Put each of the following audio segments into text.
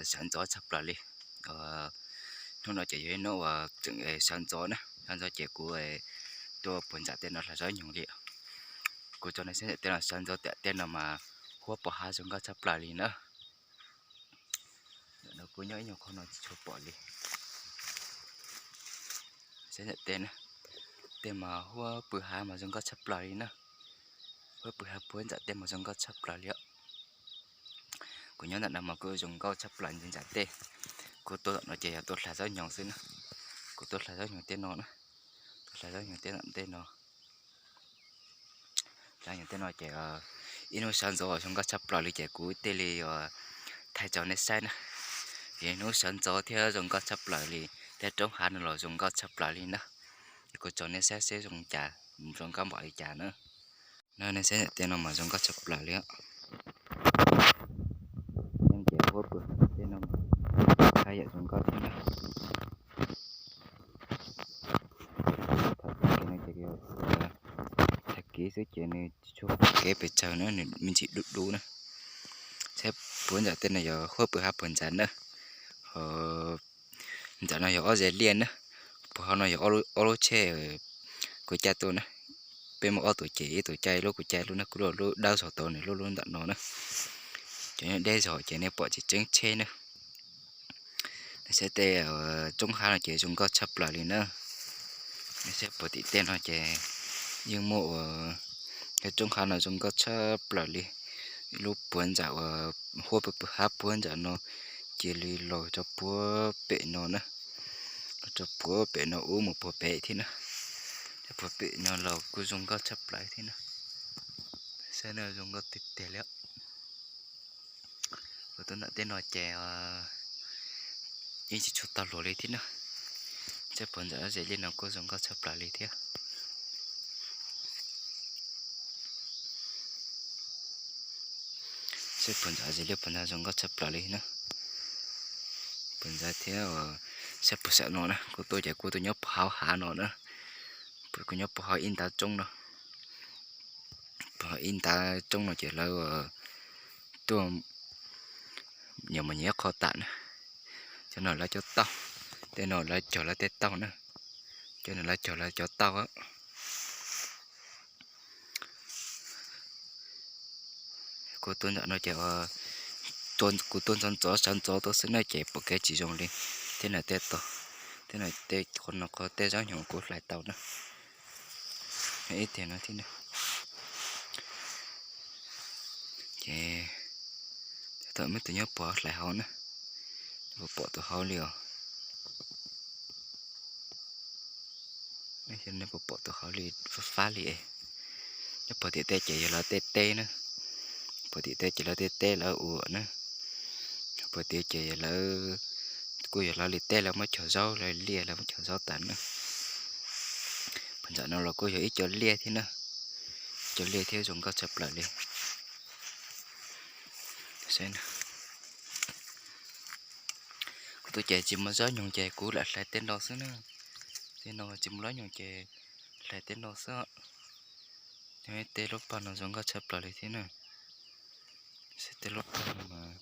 Sawv ntxov tshaj plaws li. Hnub no ces yog ib hnub uas tseem sawv ntxov na, sawv ntxov ces kuv tuaj puag nram tej no hlais zaub nyoog li. Kuv tso nej saib nram tej no, sawv ntxov tam tej no mas huab pos hav zoo nkauj tshaj plaws li na. Ntawm no kuv nyob ib nyuag qho no tsis tshua pom li. Saib nram tej na, tej mas huab pw hav mas zoo nkauj tshaj plaws li na. Huab pw hav puag nram tej mas zoo nkauj tshaj plaws li os. Kuv nyob ntawm no mas kuj zoo nkauj tshaj plaws ntxiv nram tej. Kuv tuaj tom no ces yog tuaj hlais zaub nyoog xwb na. Kuv tuaj hlais zaub nyoog tej no na, tuaj hlais zaub nyoog tej tom ntej no. Hlais nyoog tej no ces ib hnub sawv ntxov zoo nkauj tshaj plaws li ces kuv thiaj li yuav thaij tso nej saib na. Vim hnub sawv ntxov thiab zoo nkauj tshaj plaws li, tej roob hav no los zoo nkauj tshaj plaws li na. Kuv tso nej saib seb zoo cas, zoo nkauj npaum li cas na. No nej saib nram tej no mas zoo nkauj tshaj plaws li. Ces huab pw hav tej no mas haj yam zoo nkauj thiab na. Thaum tag kev no ces, tag kev xwb ces nws tsis tshua pom kev pes tsawg na, nws me ntsis dub dub na. Saib puag nram tej no yog huab pw hav puag nram na. Ho nram no yog ob ze liaj na. Puag hauv no yog ob lub tsheb kuv caij tuaj na. Peb muaj ob tug ces ib tug caij ib lub, kuv caij ib lub na, kuv lub dawb zog tod, nws lub lub ntawm no na. Cov nyob deb zog ces nej pom tsis tseeb tsheb na. Nej saib tej roob hav no ces zoo nkauj tshaj plaws li na. Nej saib puag tim tej no ces yeej muaj ua, tej roob hav no zoo nkauj tshaj plaws li. Lub puag nram uas huab pw hav puag nram no cia li los rau puag pem no na. Los rau puag pem no ub mus puag pem thiab na. Puag pem no los kuj zoo nkauj tshaj plaws thiab na. Saib no zoo nkauj tiag tiag li. Kuv tuaj nram tej no ces yeej tsis tshua tau luag li thiab na. Saib puag nram ze liaj no kuj zoo nkauj tshaj plaws li thiab. Saib puag nram ze liaj puag nram zoo nkauj tshaj plaws li na. Puag nram thiab, saib puag saum no na, kuv tuaj ces kuv tuaj nyob puag hauv hav no na. Kuv nyob puag hauv ib ntav roob no. Puag hauv ib ntav roob no ces lawv tuaj nyias mus nyias ib qho tas na. Cov no lawv cov tauj, tej no lawv cog lawv tej tauj na. Cov no lawv cog lawv cov tauj. Kuv tuaj nram no ces, kuv tuaj ntxov ntxov sawv ntxov tuaj xwb na ces pom kev tsis zoo li. Tej no tej tog, tej no tej qhov no qhov tej zaub nyoog kuv hlais tau na. Ib tiag no thiab na. Ces thaum muaj tus nyob puag hlais hauv na, puas pom tus hauv li os. Nej puas pom tus hauv li fab fab li. Nyob puag tim tej ces yog lawv tej teb na. Puag tim tej ces lawv tej teb lawv ua na. Puag tim ces yog lawv, kuj yog lawv li teb lawv muab cog zaub, lawv liaj lawv muab cog zaub tas na. Puag nram no los kuj yog ib co liaj thiab na. Ib co liaj thiab zoo nkauj tshaj plaws li. Kuv tuaj ces tsis muaj zaub nyoog ces kuv lam hlais tej no xwb na. Tej no tsis muaj zaub nyoog ces hlais tej no xwb. Tej lub paj no zoo nkauj tshaj plaws li thiab na. Tej lub paj no mas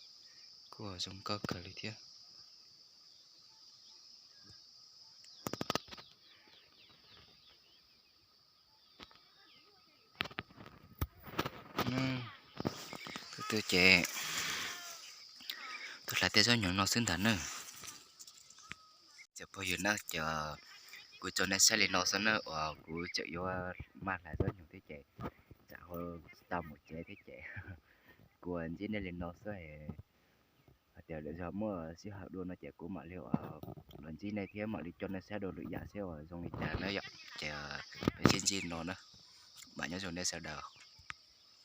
kuj zoo nkauj kawg li thiab. Tus twg ces tuaj hlais tej zaub nyoog no xwb ntag na. Cov phooj ywg na, ces kuv tso nej saib li no xwb na, uas kuv tseem yuav maj hlais zaub nyoog thiab ces tsam ho tsis tau mus tsev thiab ces kuv ntsib nej li no xwb. Hais tias lwm zaug muaj sij hawm dua no ces kuv mam li los ntsib nej thiab mam li coj nej saib dua lwm yam seb uas zoo li cas na yom. Ces peb sib ntsib no na, mam nyob zoo nej sawv daws.